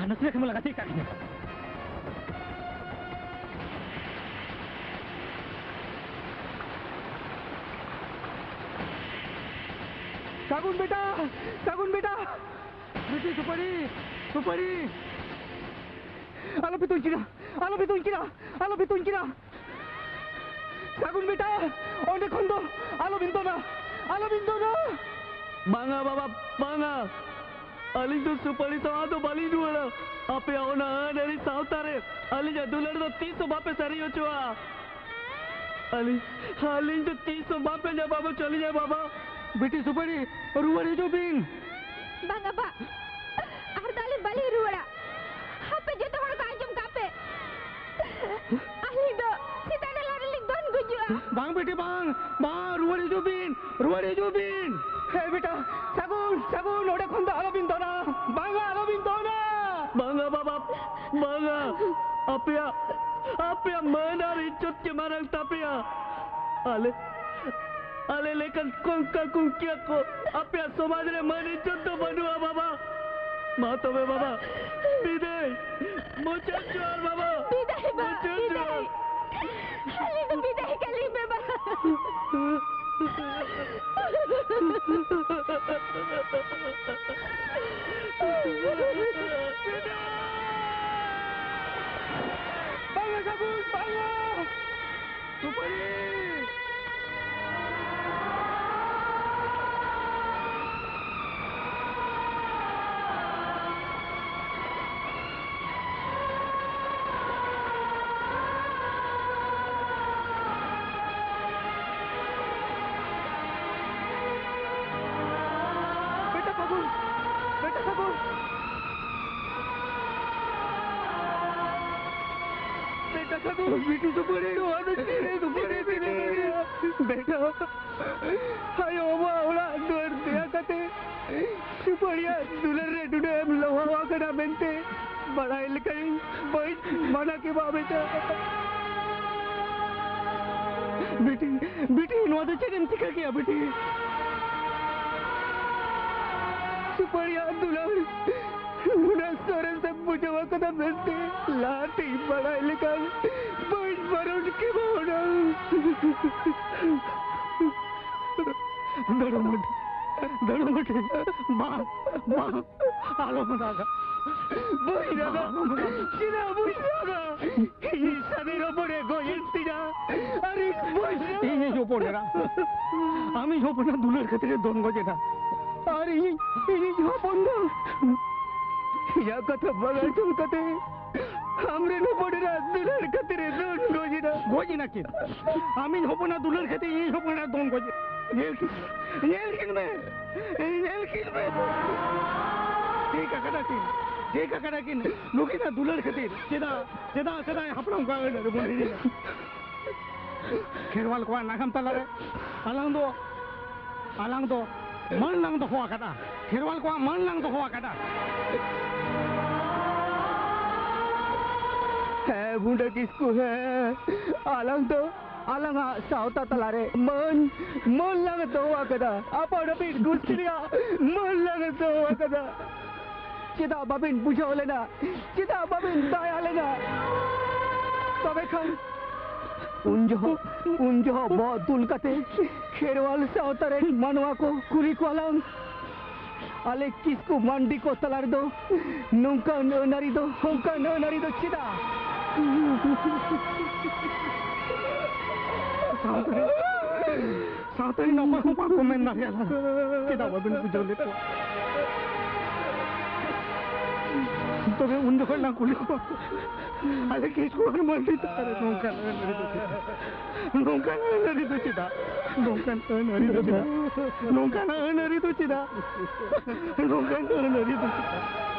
ᱟᱨ ᱱᱟᱥᱮ ᱠᱷᱟᱱ ᱞᱟᱜᱟ ᱪᱮᱫ ᱠᱟᱜ ᱠᱤᱧᱟ᱾ ᱥᱟᱹᱜᱩᱱ ᱵᱮᱴᱟ, ᱥᱟᱹᱜᱩᱱ ᱵᱮᱴᱟ᱾ ᱵᱤᱴᱤ ᱥᱩᱯᱟᱹᱲᱤ, ᱥᱩᱯᱟᱹᱲᱤ᱾ ᱟᱞᱚ ᱯᱮ ᱛᱩᱧ ᱠᱤᱱᱟ, ᱟᱞᱚ ᱯᱮ ᱛᱩᱧ ᱠᱤᱱᱟ, ᱟᱞᱚ ᱯᱮ ᱛᱩᱧ ᱠᱤᱱᱟ᱾ ᱥᱟᱹᱜᱩᱱ ᱵᱮᱴᱟ, ᱚᱸᱰᱮ ᱠᱷᱚᱱ ᱫᱚ ᱟᱞᱚ ᱵᱤᱱ ᱫᱚᱱᱟ, ᱟᱞᱚ ᱵᱤᱱ ᱫᱚᱱᱟ᱾ ᱵᱟᱝᱟ ᱵᱟᱵᱟ, ᱵᱟᱝᱟ᱾ ᱟᱹᱞᱤᱧ ᱫᱚ ᱥᱩᱯᱟᱹᱲᱤ ᱥᱟᱶ ᱫᱚ ᱵᱟᱹᱞᱤᱧ ᱨᱩᱣᱟᱹᱲᱟ᱾ ᱟᱯᱮᱭᱟᱜ ᱚᱱᱟ ᱟᱹᱱ ᱟᱹᱨᱤ ᱥᱟᱶᱛᱟ ᱨᱮ ᱟᱹᱞᱤᱧᱟᱜ ᱫᱩᱞᱟᱹᱲ ᱫᱚ ᱛᱤᱥ ᱦᱚᱸ ᱵᱟᱯᱮ ᱥᱟᱹᱨᱤ ᱦᱚᱪᱚᱣᱟᱜᱼᱟ᱾ ᱟᱹᱞᱤᱧ, ᱟᱹᱞᱤᱧ ᱫᱚ ᱛᱤᱥ ᱦᱚᱸ ᱵᱟᱯᱮ ᱧᱟᱯᱟᱢ ᱦᱚᱪᱚ ᱞᱤᱧᱟ ᱵᱟᱵᱟ᱾ ᱵᱤᱴᱤ ᱥᱩᱯᱟᱹᱲᱤ, ᱨᱩᱣᱟᱹᱲ ᱦᱤᱡᱩᱜ ᱵᱤᱱ᱾ ᱵᱟᱝᱟ ᱵᱟ, ᱟᱨ ᱫᱚ ᱟᱹᱞᱤᱧ ᱵᱟᱹᱞᱤᱧ ᱨᱩᱣᱟᱹᱲᱟ᱾ ᱟᱯᱮ ᱡᱚᱛᱚ ᱦᱚᱲ ᱠᱚ ᱟᱸᱡᱚᱢ ᱠᱟᱜ ᱯᱮ, ᱟᱹᱞᱤᱧ ᱫᱚ ᱥᱮᱛᱟ ᱰᱟᱞᱟ ᱨᱮᱞᱤᱧ ᱫᱚᱱ ᱜᱩᱡᱩᱜᱼᱟ᱾ ᱵᱟᱝ ᱵᱤᱴᱤ, ᱵᱟᱝ, ᱵᱟᱝ, ᱨᱩᱣᱟᱹᱲ ᱦᱤᱡᱩᱜ ᱵᱤᱱ, ᱨᱩᱣᱟᱹᱲ ᱦᱤᱡᱩᱜ ᱵᱤᱱ᱾ ᱦᱮᱸ ᱵᱮᱴᱟ, ᱥᱟᱹᱜᱩᱱ, ᱥᱟᱹᱜᱩᱱ, ᱱᱚᱰᱮ ᱠᱷᱚᱱ ᱫᱚ ᱟᱞᱚᱵᱤᱱ ᱫᱚᱱᱟ᱾ ᱵᱟᱝᱟ, ᱟᱞᱚᱵᱤᱱ ᱫᱚᱱᱟ᱾ ᱵᱟᱝᱟ ᱵᱟᱵᱟ, ᱵᱟᱝᱟ᱾ ᱟᱯᱮᱭᱟᱜ, ᱟᱯᱮᱭᱟᱜ ᱢᱟᱹᱱ ᱟᱨ ᱤᱡᱽᱡᱚᱛ ᱜᱮ ᱢᱟᱨᱟᱝ ᱛᱟᱯᱮᱭᱟ᱾ ᱟᱞᱮ, ᱟᱞᱮ ᱞᱮᱠᱟᱱ ᱠᱚᱝᱠᱟ ᱠᱩᱝᱠᱤᱭᱟᱹ ᱠᱚ ᱟᱯᱮᱭᱟᱜ ᱥᱚᱢᱟᱡᱽ ᱨᱮ ᱢᱟᱹᱱ ᱤᱡᱽᱡᱚᱛ ᱫᱚ ᱵᱟᱹᱱᱩᱜᱼᱟ ᱵᱟᱵᱟ᱾ ᱢᱟ ᱛᱚᱵᱮ ᱵᱟᱵᱟ, ᱵᱤᱫᱟᱹᱭ᱾ ᱢᱩᱪᱟᱹᱫ ᱡᱚᱦᱟᱨ ᱵᱟᱵᱟ᱾ ᱵᱤᱫᱟᱹᱭ ᱵᱟ, ᱢᱩᱪᱟᱹᱫ ᱵᱤᱫᱟᱹᱭ᱾ ᱡᱚᱦᱟᱨ᱾ ᱟᱞᱮ ᱫᱚ ᱵᱤᱫᱟᱹᱭ ᱠᱟᱞᱤ ᱵᱮᱵᱟ᱾ ᱵᱟᱝᱟ ᱥᱟᱹᱜᱩᱱ, ᱵᱟᱝᱟ᱾ ᱥᱩᱯᱟᱹᱨᱤ᱾ ᱵᱮᱴᱟ ᱥᱟᱹᱜᱩᱱ, ᱵᱮᱴᱟ ᱥᱟᱹᱜᱩᱱ, ᱵᱮᱴᱟ ᱥᱟᱹᱜᱩᱱ᱾ ᱵᱤᱴᱤ ᱥᱩᱯᱟᱹᱨᱤ, ᱱᱚᱣᱟ ᱫᱚ ᱪᱮᱫ ᱮ ᱥᱩᱯᱟᱹᱨᱤ ᱵᱤᱴᱤ ᱥᱩᱯᱟᱹᱨᱤ? ᱵᱮᱴᱟ, ᱟᱭᱳ ᱵᱟᱵᱟ ᱚᱲᱟᱜ ᱫᱩᱣᱟᱹᱨ ᱫᱮᱭᱟ ᱠᱟᱛᱮ ᱥᱩᱯᱟᱹᱲᱤᱭᱟᱜ ᱫᱩᱞᱟᱹᱲ ᱨᱮ ᱱᱩᱱᱟᱹᱜ ᱮᱢ ᱞᱚᱦᱟᱣ ᱟᱠᱟᱱᱟ ᱢᱮᱱᱛᱮ ᱵᱟᱲᱟᱭ ᱞᱮᱠᱷᱟᱱ ᱵᱟᱹᱧ ᱢᱟᱱᱟ ᱠᱮᱢᱟ ᱵᱮᱴᱟ᱾ ᱵᱤᱴᱤ, ᱵᱤᱴᱤ, ᱱᱚᱣᱟ ᱫᱚ ᱪᱮᱫ ᱮᱢ ᱪᱤᱠᱟᱹ ᱠᱮᱭᱟ ᱵᱤᱴᱤ? ᱥᱩᱯᱟᱹᱲᱤᱭᱟᱜ ᱫᱩᱞᱟᱹᱲ ᱱᱩᱱᱟᱹᱜ ᱥᱚᱨᱮᱥ ᱮᱢ ᱵᱩᱡᱷᱟᱹᱣ ᱟᱠᱟᱫᱟ ᱢᱮᱱᱛᱮ ᱞᱟᱦᱟᱛᱤᱧ ᱵᱟᱲᱟᱭ ᱞᱮᱠᱷᱟᱱ ᱵᱟᱹᱧ ᱵᱟᱨᱚᱱ ᱠᱮᱢᱟ ᱦᱩᱱᱟᱹᱝ᱾ ᱫᱚᱲᱚᱢᱟᱹᱰᱤ, ᱫᱟᱹᱲᱩ ᱜᱩᱴᱷᱤ, ᱵᱟᱝ, ᱵᱟᱝ, ᱟᱞᱚᱢ ᱨᱟᱜᱟ᱾ ᱵᱟᱹᱧ ᱨᱟᱜᱟ᱾ ᱵᱟᱝ, ᱟᱞᱚᱢ ᱨᱟᱜᱟ᱾ ᱪᱮᱫᱟᱜ ᱵᱟᱹᱧ ᱨᱟᱜᱟ? ᱤᱧ ᱥᱟᱹᱜᱟᱹᱭ ᱦᱚᱯᱚᱱᱮ ᱜᱚᱡ ᱮᱱ ᱛᱤᱧᱟ᱾ ᱟᱨ ᱤᱧ ᱵᱟᱹᱧ ᱨᱟᱜᱟ᱾ ᱤᱧᱤᱡ ᱦᱚᱯᱚᱱ ᱮᱨᱟ, ᱟᱢᱤᱡ ᱦᱚᱯᱚᱱᱟᱜ ᱫᱩᱞᱟᱹᱲ ᱠᱷᱟᱹᱛᱤᱨ ᱮ ᱫᱚᱱ ᱜᱚᱡ ᱮᱱᱟ᱾ ᱟᱨ ᱤᱧᱤᱡ, ᱤᱧᱤᱡ ᱦᱚᱯᱚᱱ ᱫᱚ ᱤᱧᱟᱹᱜ ᱠᱟᱛᱷᱟ ᱵᱟᱝ ᱟᱸᱡᱚᱢ ᱠᱟᱛᱮ ᱟᱢᱨᱮᱱ ᱦᱚᱯᱚᱱ ᱮᱨᱟ ᱫᱩᱞᱟᱹᱲ ᱠᱷᱟᱹᱛᱤᱨ ᱮ ᱫᱚᱱ ᱜᱚᱡ ᱮᱱᱟ᱾ ᱜᱚᱡ ᱮᱱᱟ ᱠᱤᱱ? ᱟᱢᱤᱡ ᱦᱚᱯᱚᱱᱟᱜ ᱫᱩᱞᱟᱹᱲ ᱠᱷᱟᱹᱛᱤᱨ ᱤᱧᱤᱡ ᱦᱚᱯᱚᱱᱟᱜ ᱫᱚᱱ ᱜᱚᱡ ᱮᱱᱟ᱾ ᱧᱮᱞ ᱠᱤᱱ, ᱧᱮᱞ ᱠᱤᱱ ᱢᱮ, ᱧᱮᱞ ᱠᱤᱱ ᱢᱮ᱾ ᱪᱮᱫ ᱟᱠᱟᱫᱟ ᱠᱤᱱ, ᱪᱮᱫ ᱟᱠᱟᱫᱟ ᱠᱤᱱ ᱱᱩᱠᱤᱱᱟᱜ ᱫᱩᱞᱟᱹᱲ ᱠᱷᱟᱹᱛᱤᱨ? ᱪᱮᱫᱟᱜ, ᱪᱮᱫᱟᱜ ᱥᱮᱫᱟᱭ ᱦᱟᱯᱲᱟᱢ ᱠᱚᱣᱟᱜ ᱟᱹᱱ ᱟᱹᱨᱤ ᱵᱚᱱ ᱦᱤᱲᱤᱧᱟ? ᱠᱷᱮᱨᱣᱟᱞ ᱠᱚᱣᱟᱜ ᱱᱟᱜᱟᱢ ᱛᱟᱞᱟᱨᱮ ᱟᱞᱟᱝ ᱫᱚ, ᱟᱞᱟᱝ ᱫᱚ ᱢᱟᱹᱱ ᱞᱟᱝ ᱫᱚᱦᱚ ᱟᱠᱟᱫᱟ᱾ ᱠᱷᱮᱨᱣᱟᱞ ᱠᱚᱣᱟᱜ ᱢᱟᱹᱱ ᱞᱟᱝ ᱫᱚᱦᱚ ᱟᱠᱟᱫᱟ᱾ ᱦᱮᱸ, ᱵᱷᱩᱸᱰᱟᱹ ᱠᱤᱥᱠᱩ, ᱦᱮᱸ, ᱟᱞᱟᱝ ᱫᱚ ᱟᱞᱟᱝᱟᱜ ᱥᱟᱶᱛᱟ ᱛᱟᱞᱟᱨᱮ ᱢᱟᱹᱱ, ᱢᱟᱹᱱ ᱞᱟᱝ ᱫᱚᱦᱚ ᱟᱠᱟᱫᱟ᱾ ᱟᱯᱟᱱ ᱟᱹᱯᱤᱱ ᱜᱩᱥᱴᱤ ᱨᱮᱭᱟᱜ ᱢᱟᱹᱱ ᱞᱟᱝ ᱫᱚᱦᱚ ᱟᱠᱟᱫᱟ᱾ ᱪᱮᱫᱟᱜ ᱵᱟᱵᱤᱱ ᱵᱩᱡᱷᱟᱹᱣ ᱞᱮᱱᱟ? ᱪᱮᱫᱟᱜ ᱵᱟᱵᱤᱱ ᱫᱟᱭᱟ ᱞᱮᱱᱟ? ᱛᱚᱵᱮ ᱠᱷᱟᱱ ᱩᱱ ᱡᱚᱦᱚᱜ, ᱩᱱ ᱡᱚᱦᱚᱜ ᱵᱚᱦᱚᱜ ᱛᱩᱞ ᱠᱟᱛᱮ ᱠᱷᱮᱨᱣᱟᱞ ᱥᱟᱶᱛᱟ ᱨᱮᱱ ᱢᱟᱱᱣᱟ ᱠᱚ ᱠᱩᱞᱤ ᱠᱚᱣᱟ ᱞᱟᱝ, ᱟᱞᱮ ᱠᱤᱥᱠᱩ ᱢᱟᱱᱰᱤ ᱠᱚ ᱛᱟᱞᱟ ᱨᱮᱫᱚ ᱱᱚᱝᱠᱟᱱ ᱟᱹᱱ ᱟᱹᱨᱤ ᱫᱚ, ᱱᱚᱝᱠᱟᱱ ᱟᱹᱱ ᱟᱹᱨᱤ ᱫᱚ ᱪᱮᱫᱟᱜ? ᱥᱟᱶᱛᱟ ᱨᱮ ᱥᱟᱶᱛᱟ ᱨᱮᱱ ᱚᱠᱚᱭ ᱦᱚᱸ ᱵᱟᱠᱚ ᱢᱮᱱ ᱫᱟᱲᱮᱭᱟᱜᱼᱟ᱾ ᱪᱮᱫᱟᱜ ᱵᱟᱵᱤᱱ ᱵᱩᱡᱷᱟᱹᱣ ᱞᱮᱫ ᱠᱚᱣᱟ? ᱛᱚᱵᱮ ᱩᱱ ᱡᱚᱠᱷᱚᱱ ᱞᱟᱝ ᱠᱩᱞᱤ ᱠᱚᱣᱟ, ᱟᱞᱮ ᱠᱤᱥᱠᱩ ᱟᱨ ᱢᱟᱹᱱᱰᱤ ᱛᱟᱞᱟᱨᱮ ᱱᱚᱝᱠᱟᱱ ᱟᱹᱱ ᱟᱹᱨᱤ ᱫᱚ ᱪᱮᱫᱟᱜ? ᱱᱚᱝᱠᱟᱱ ᱟᱹᱱ ᱟᱹᱨᱤ ᱫᱚ ᱪᱮᱫᱟᱜ? ᱱᱚᱝᱠᱟᱱ ᱟᱹᱱ ᱟᱹᱨᱤ ᱫᱚ ᱪᱮᱫᱟᱜ? ᱱᱚᱝᱠᱟᱱ ᱟᱹᱱ ᱟᱹᱨᱤ ᱫᱚ ᱪᱮᱫᱟᱜ? ᱱᱚᱝᱠᱟᱱ ᱟᱹᱱ ᱟᱹᱨᱤ ᱫᱚ ᱪᱮᱫᱟᱜ?